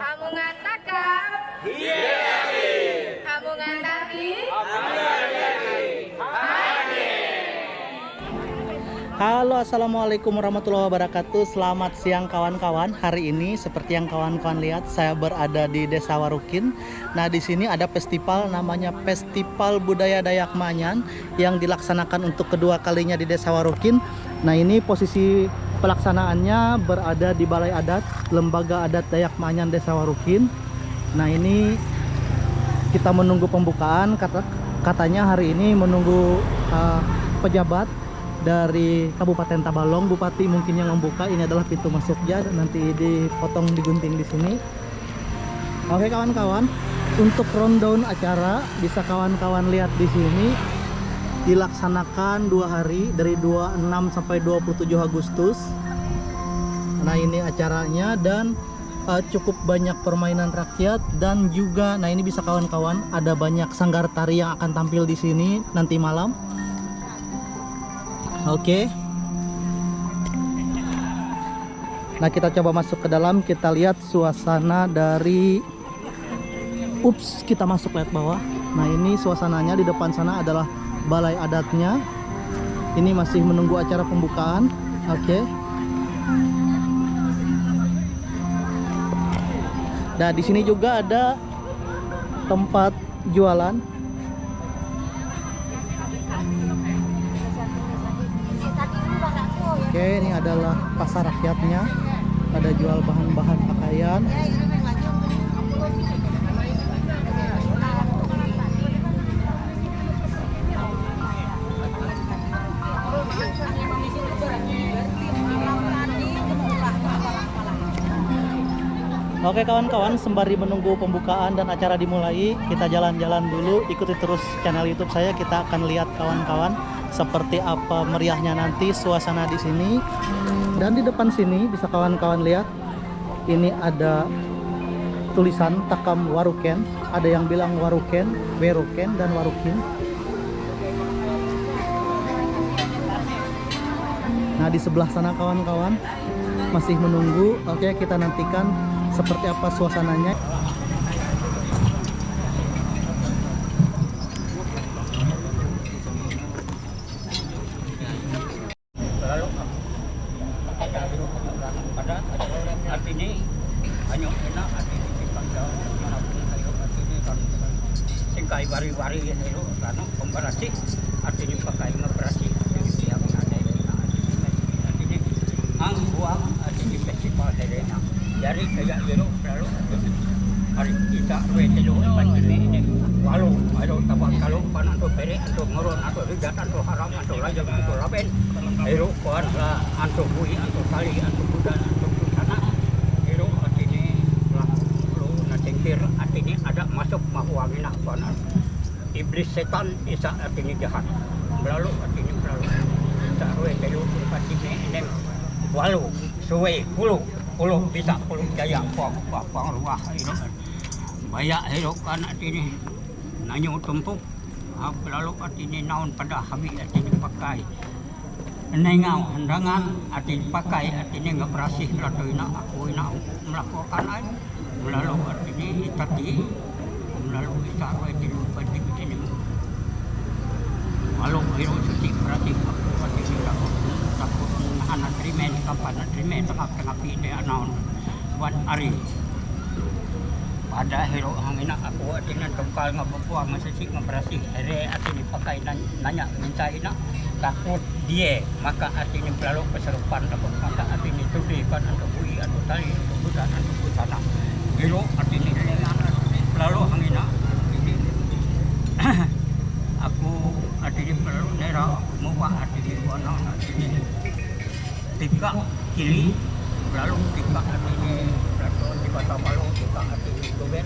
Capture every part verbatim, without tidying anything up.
Amungataka. Amungataki. Halo, assalamualaikum warahmatullahi wabarakatuh. Selamat siang kawan-kawan. Hari ini seperti yang kawan-kawan lihat, saya berada di Desa Warukin. Nah, di sini ada festival namanya Festival Budaya Dayak Manyan yang dilaksanakan untuk kedua kalinya di Desa Warukin. Nah, ini posisi pelaksanaannya berada di Balai Adat Lembaga Adat Dayak Manyan Desa Warukin. Nah, ini kita menunggu pembukaan. Kata, katanya hari ini menunggu uh, pejabat dari Kabupaten Tabalong, bupati mungkin yang membuka. Ini adalah pintu masuknya, nanti dipotong, digunting di sini. Oke kawan-kawan, untuk rundown acara bisa kawan-kawan lihat di sini, dilaksanakan dua hari, dari dua puluh enam sampai dua puluh tujuh Agustus. Nah, ini acaranya dan uh, cukup banyak permainan rakyat dan juga, nah, ini bisa kawan-kawan, ada banyak sanggar tari yang akan tampil di sini nanti malam. Oke. Nah, kita coba masuk ke dalam, kita lihat suasana dari, ups, kita masuk lihat bawah. Nah, ini suasananya, di depan sana adalah balai adatnya. Ini masih menunggu acara pembukaan. Oke. Nah, di sini juga ada tempat jualan. Oke, ini adalah pasar rakyatnya. Ada jual bahan-bahan pakaian. Oke kawan-kawan, sembari menunggu pembukaan dan acara dimulai, kita jalan-jalan dulu, ikuti terus channel YouTube saya, kita akan lihat kawan-kawan seperti apa meriahnya nanti suasana di sini. Dan di depan sini bisa kawan-kawan lihat, ini ada tulisan Takam Waruken, ada yang bilang Waruken, Weruken, dan Warukin. Nah, di sebelah sana kawan-kawan masih menunggu. Oke, kita nantikan seperti apa suasananya. Artini, anyo ena, artini, singkai bari-bari, ero, ano, pemberasi, artini pakai ngeberasi, artini siap, ada yang, artini, ang buang, artini festival Helena. Dari kaya ero, lalu, hari kita, we, telu, empat, lima, enam, walu, ero, tabak, kalau, panan, tu, pere, tu, ngurun, tu, rigat, tu, haram, tu, raja, tu, raben, ero, kuan, la, antu, bui, antu, tali, antu, budan, antu, sana, ero, artini, laku, lo, na, tengkir, artini, ada masuk, mahuang, ina, kuan, iblis setan, isa, artini, jahat, belalu, artini, belalu, isa, we, telu, empat, lima, enam, walu, suwe, puluh, puluh, bisa, puluh, jaya, puang, puang, puang, ruah, ero, baya, ero, kan, artini, nanyu, tumpuk, ah, belalu, artini, naun, pada, habi, artini, pakai. Nengau handangan, artini pakai, artini ngeberasi, lato ina, aku ina, melakukan ai, melalu artini itati, melalu isaro, artini badi, artini walu, ero, suci, berasi, aku, artini takut, takut, nahan, artini, kapan, artini, tengah-tengah, pide, anaun, buat hari. Pada hero hangina aku, artini tungkal, ngebubuang, ngesisi, ngeberasi, here, artini pakai, nan-, nanya, minta ina, takut dia, maka artini pelalu keserupan, takut maka artini tudi, kan, antu bui, antu tali, antu budan, antu busana. Hero artini dengan, artini pelalu hangina, artini aku, artini pelalu nera, aku muba, artini buana, artini tika kili, lalu tika artini, lalu di kota Palu, tika artini tuber,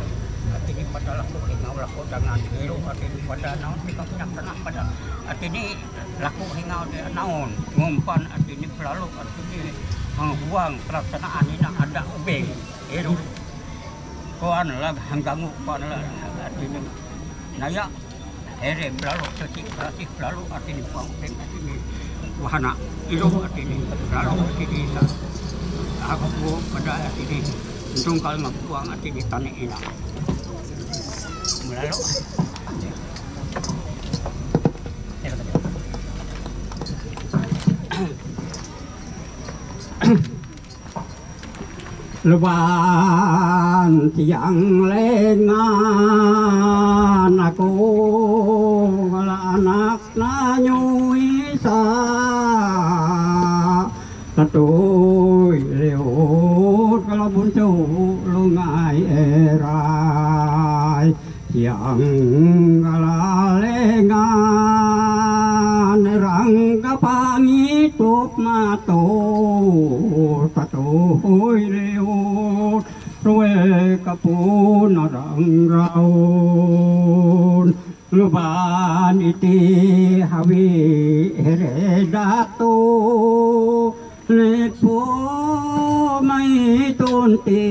artini pada laku hingau, laku dengan hero, artini pada naon, tika punya tanah pada, artini laku hingau dia naon, ngumpan, artini pelalu, artini menghuang pelaksanaan ina ada ubeng, hero. Kuan lah, hanggangu, kuan lah, artini naya, here, belalu, suci, berasi, belalu, artini puang, artini wahana, ero, artini belalu, artini sa-, aku pada, artini Nunca me puedo aquí de tan ena. Míralo. Luban tiang lengan aku, anak na nyuisa. Tatui liut kalabun tu lungai erai. Yang kalalengan rangga pangitup mato. Tatui liut rue kapun arang raun. Luban iti hawi heredatu. Lepo mai tunti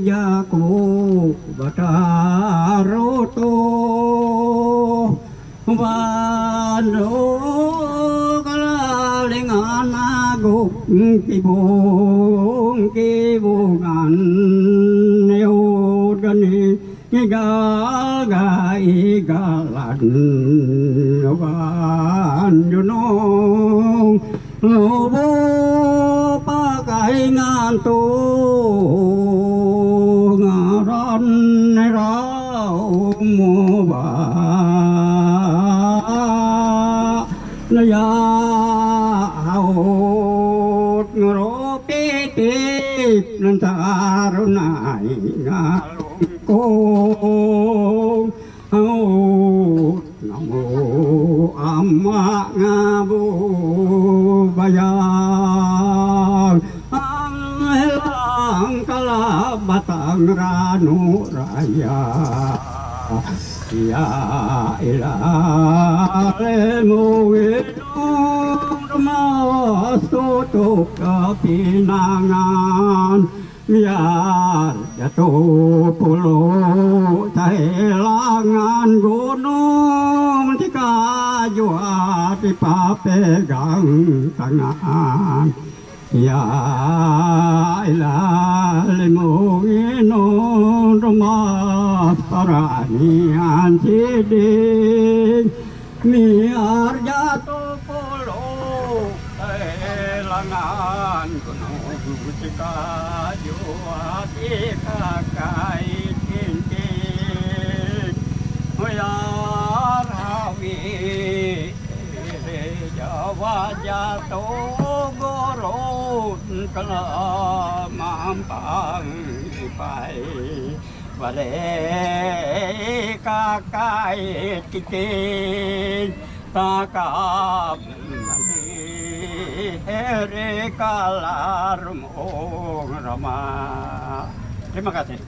jaku bataroto. Bando kalalingan agung kibung kibungan neudani. Ngigal ga igalan ban junong lubo pakaingan tu ngaran nera umuba naya aut ngeropitip nantarunai ngalungkung. Aut namu ama ngabu bayang ang elang kalabatang ranu raya. Ya ilale mu idung mas tutup kapinangan. Biar jatuh puluh tahilangan gunung di kayu hati papegang tangan. Ya ilale mu inung rumah paranian siding. Miar jatuh puluh tahilangan gunung di kayu hati kakai tinting. Miar hawi Jawa jatuh gurun kelamampang ipai. Bale kakai tinting takam mani heri kalar mong rama. Terima kasih.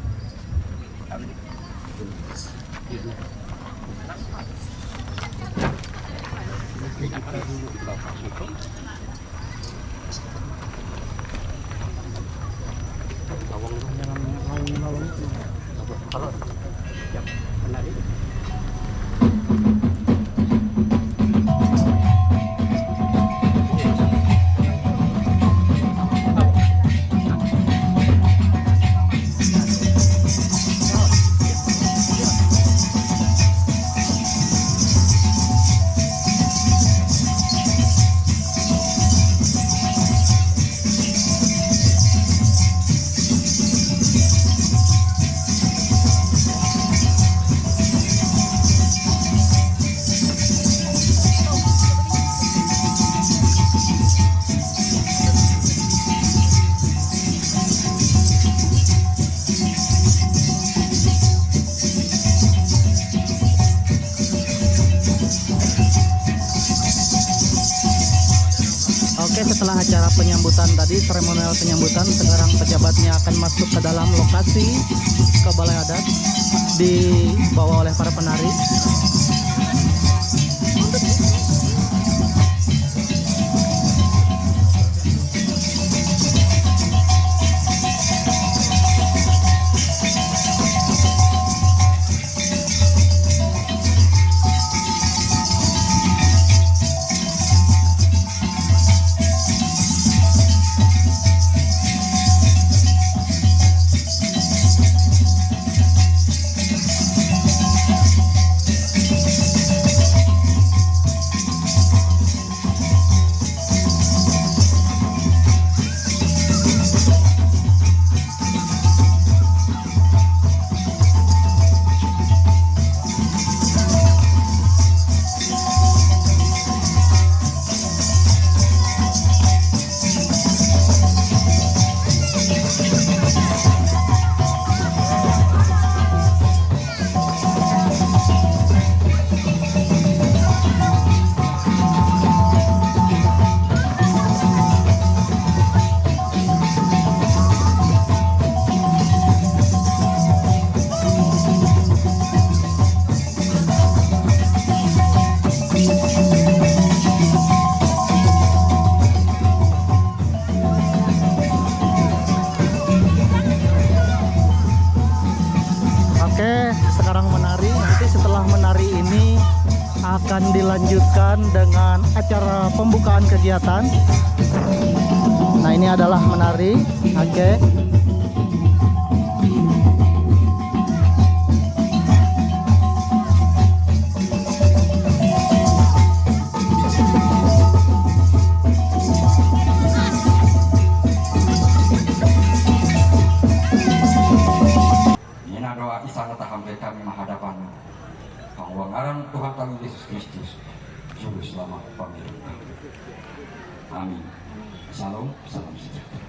Oke, setelah acara penyambutan tadi, seremonial penyambutan, sekarang pejabatnya akan masuk ke dalam lokasi, ke balai adat, dibawa oleh para penari. Menari ini akan dilanjutkan dengan acara pembukaan kegiatan. Nah, ini adalah menari. Oke. Ina doa isa kata hampir kami menghadapanmu. Panguangaran Tuhan kami Yesus Kristus, Juru Selamat pemilik kami. Amin. Shalom, salam sejahtera.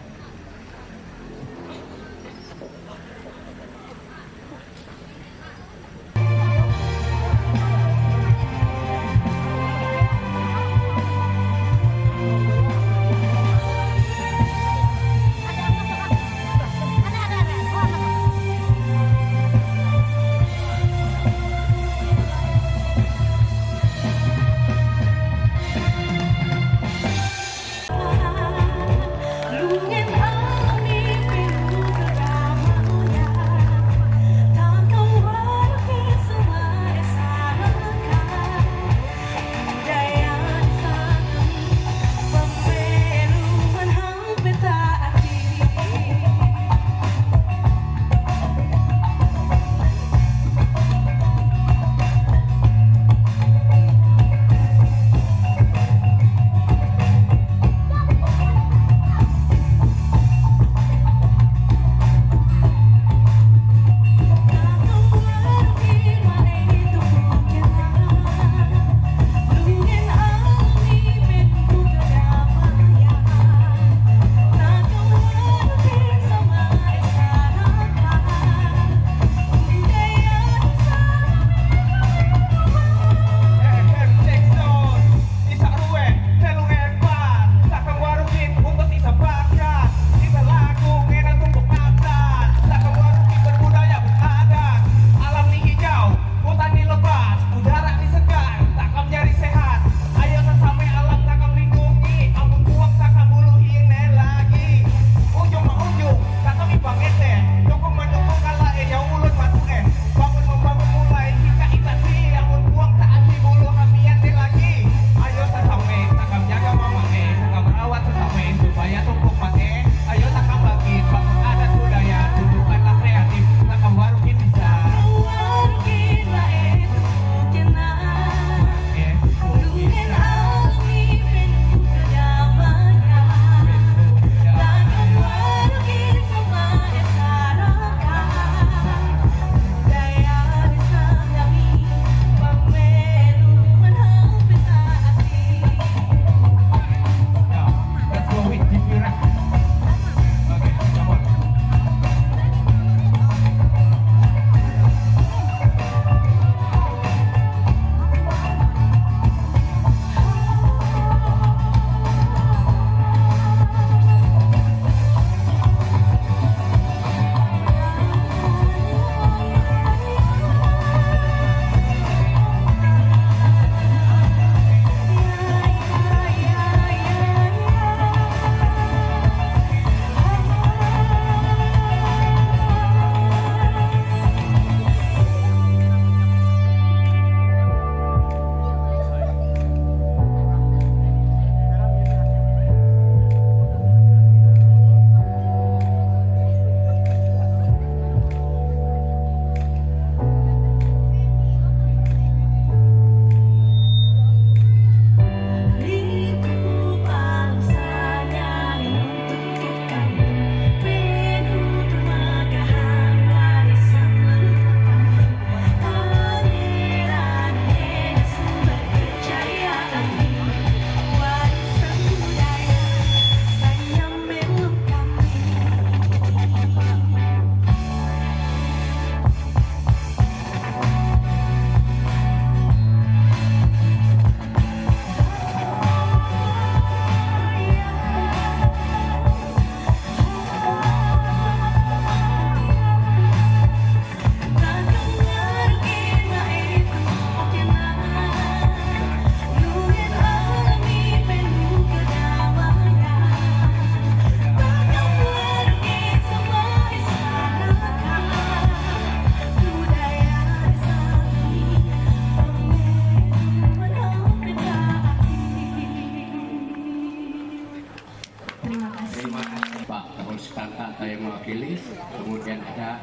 Ya,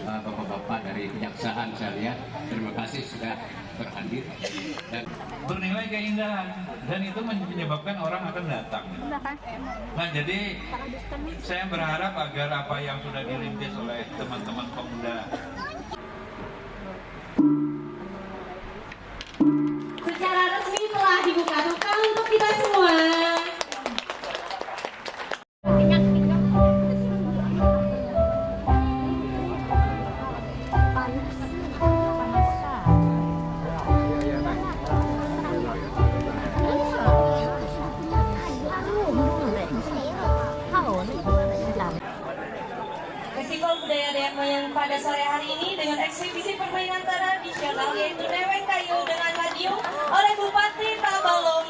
eh, bapak-bapak dari kejaksaan saya lihat, terima kasih sudah berhadir. Dan bernilai keindahan, dan itu menyebabkan orang akan datang. Nah, jadi saya berharap agar apa yang sudah dirintis oleh teman-teman pemuda. Secara resmi telah dibuka, tepuk tangan untuk kita semua. Festival Budaya Dayak Moyang pada sore hari ini dengan eksibisi permainan tradisional, yaitu neweng kayu dengan radio oleh Bupati Tabalong.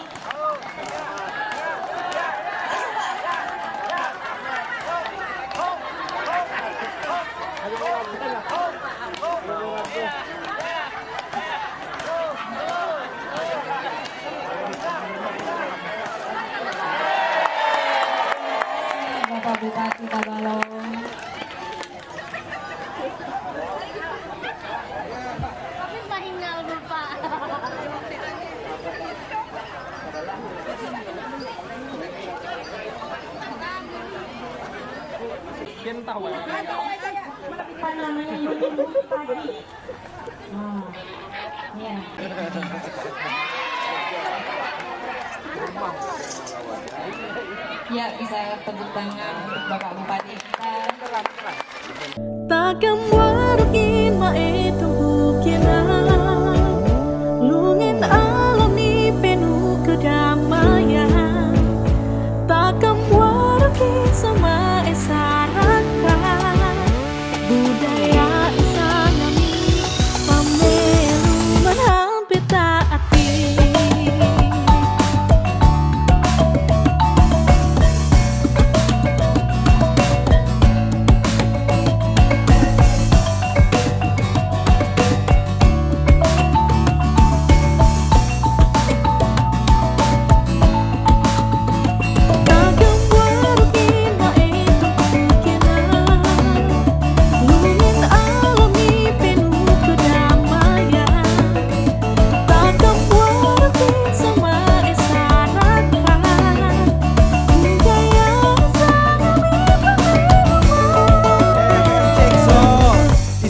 Bapak Bupati Tabalong. Tapi mahingal lupa. Dia tahu ya. Apa namanya, Yuni? Padi. Ah, iya. Ya, bisa tepuk tangan untuk Bapak Bupati kita. Takam warukin ma etum hukena. Lungen alam ni penuh kedamaian. Takam warukin sama esaraka. Budaya esangami pamelu manam peta ati.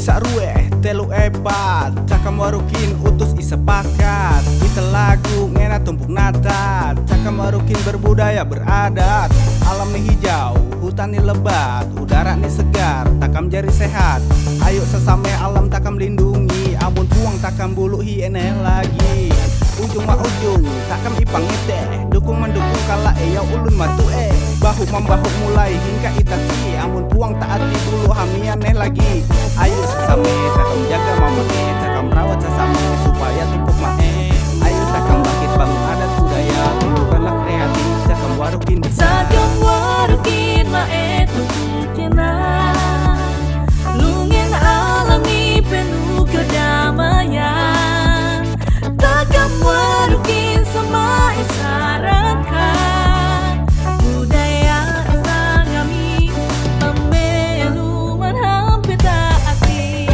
Isa rue, telu epat, takam warukin utus isa pakat. Kita lagu ngena tumpuk natat, takam warukin berbudaya beradat. Alam ni hijau, hutan ni lebat, udara ni segar, takam jari sehat. Ayo sesame alam takam lindungi, amun puang takam bulu hi eneh lagi. Ujung ma ujung, takam ipangete, dukung mendukung kala eyau ulun matue. Bahu membahu mulai hingga itati, amun puang taati bulu hamian neh lagi. Ayo sesame, takam jaga mama eh, takam rawat sesame supaya tumpuk ma eh. Ayo takam bangkit bangun adat budaya, tunjukkanlah kreatif, takam warukin bisa. Takam warukin ma eh, tunjukkanlah. Lungen alam ni penuh kedamaian. Takam warukin sama esaraka. Budaya esangami pamelu manam peta ati.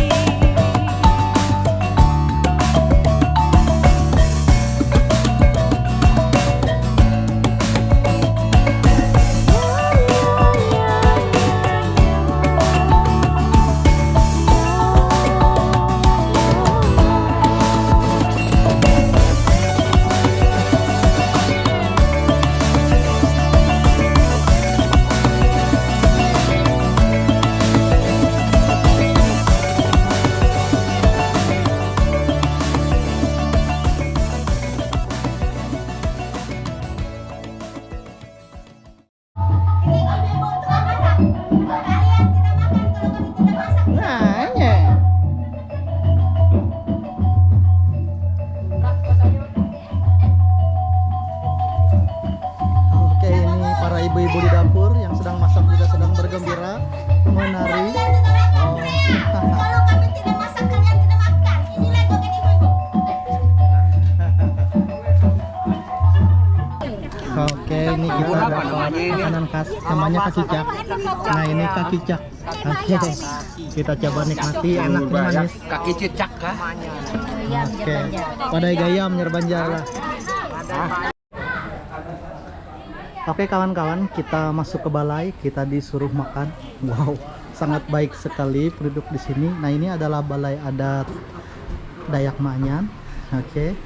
Kita ada makanan khas, namanya kakicak. Nah, ini kakicak. Oke. Kita coba nikmati, enak nih, manis. Kaki cicak kah? Oke. Pada gaya menyerbanjar lah. Oke, kawan-kawan, kita masuk ke balai, kita disuruh makan. Wow, sangat baik sekali penduduk di sini. Nah, ini adalah balai adat Dayak Maanyan. Oke.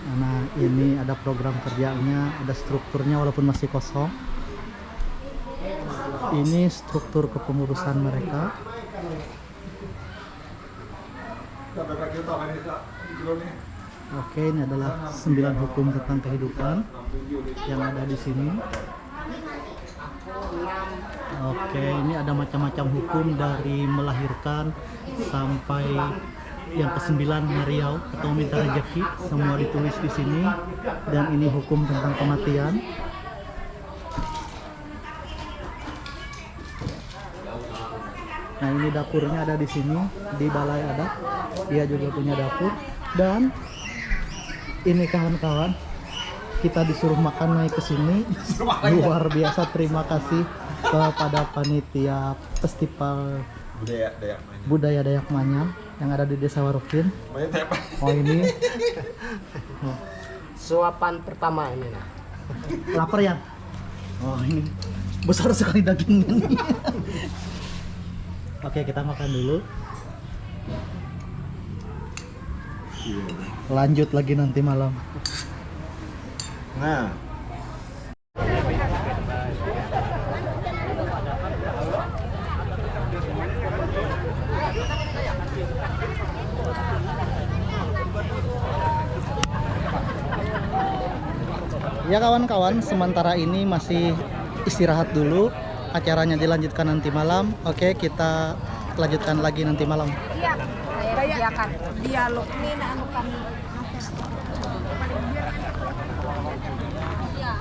Nah, ini ada program kerjanya, ada strukturnya walaupun masih kosong. Ini struktur kepengurusan mereka. Oke, ini adalah sembilan hukum tentang kehidupan yang ada di sini. Oke, ini ada macam-macam hukum dari melahirkan sampai yang kesembilan, ngariau atau minta rezeki, semua ditulis di sini. Dan ini hukum tentang kematian. Nah, ini dapurnya ada di sini, di balai adat. Dia juga punya dapur. Dan ini, kawan-kawan, kita disuruh makan naik ke sini. Luar biasa, terima kasih kepada panitia Festival Budaya Dayak Maanyan. Budaya Dayak Maanyan yang ada di Desa Warukin. Banyak apa? Oh, ini. Suapan pertama ini, nah. Lapar ya? Oh, ini besar sekali dagingnya. Oke, kita makan dulu. Iya. Lanjut lagi nanti malam. Nah. Ya, kawan-kawan, sementara ini masih istirahat dulu. Acaranya dilanjutkan nanti malam. Oke, kita lanjutkan lagi nanti malam. Iya, saya kerjakan. Dialog ini, nah, anu kami. Iya.